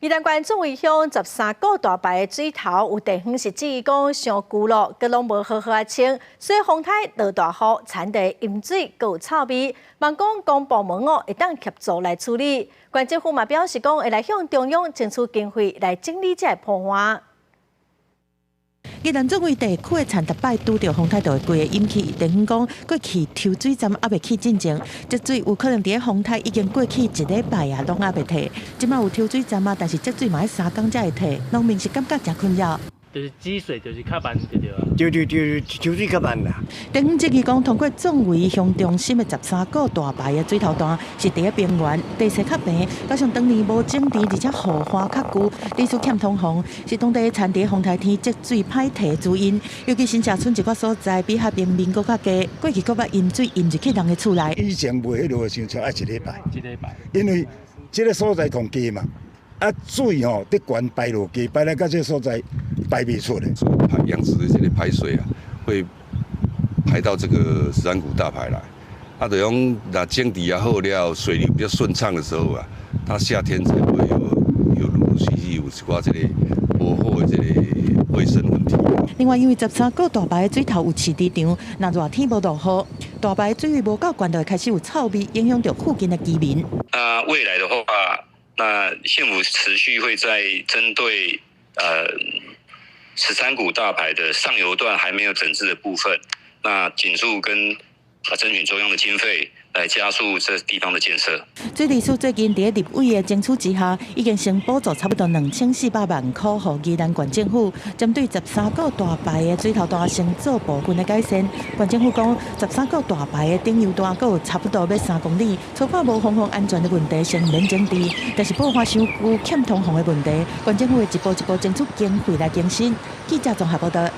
宜蘭縣壯圍鄉十三股大排的水頭有地方是質疑講傷舊咯，閣攏無好好仔清，所以風颱落大雨，田地淹水，閣有臭味，望講公部門哦會當協助來處理。縣政府嘛表示講會來向中央爭取經費來整理這个破岸。宜蘭壯圍地區的田逐擺拄著風颱就會規個淹去，地方講過去抽水站猶未起進前，積水有可能佇咧風颱已經過去一禮拜啊，攏猶未退。這馬有抽水站啊，但是積水嘛愛三工才會退，農民是感覺誠困擾。就是積水就是較慢對對啊。對對對，抽水較慢啦。地方質疑講，通過壯圍鄉中心的十三股大排的水頭段是佇咧平原，地勢較平，加上當年無整治，而且雨旱較久，地勢欠通風，是當地田地風颱天積水歹退的主因。尤其新社村一寡所在比海平面閣較低，過去閣捌淹水淹入去人的厝內。以前袂彼落傷超愛一禮拜，一禮拜，因為這个所在同低嘛。啊，水吼佇懸排落去，排來到這个所在排袂出來。排養殖的這個排水啊，會排到這個十三股大排來。啊，就講若整治也好了，水流比較順暢的時候啊，它夏天才會有陸陸續續有一寡這個無好的這個衛生問題。另外，因為十三股大排的水頭有飼豬場，若熱天無落雨，大排水位無夠懸，就會開始有臭味，影響著附近的居民。那未來的話，那縣府持續會在針對十三股大排的上游段還沒有整治的部分，那盡速跟爭取中央的經費來加速這地方的建設。水利署最近佇咧立委的爭取之下，已經先補助差不多2400萬塊，予宜蘭縣政府針對十三股大排的水頭段先做部分的改善。縣政府講，十三股大排的頂游段閣有差不多欲3公里，初看無防洪安全的問題，先免整治。但是報岸傷舊欠通風的問題，縣政府會一步一步爭取經費來更新。記者綜合報道。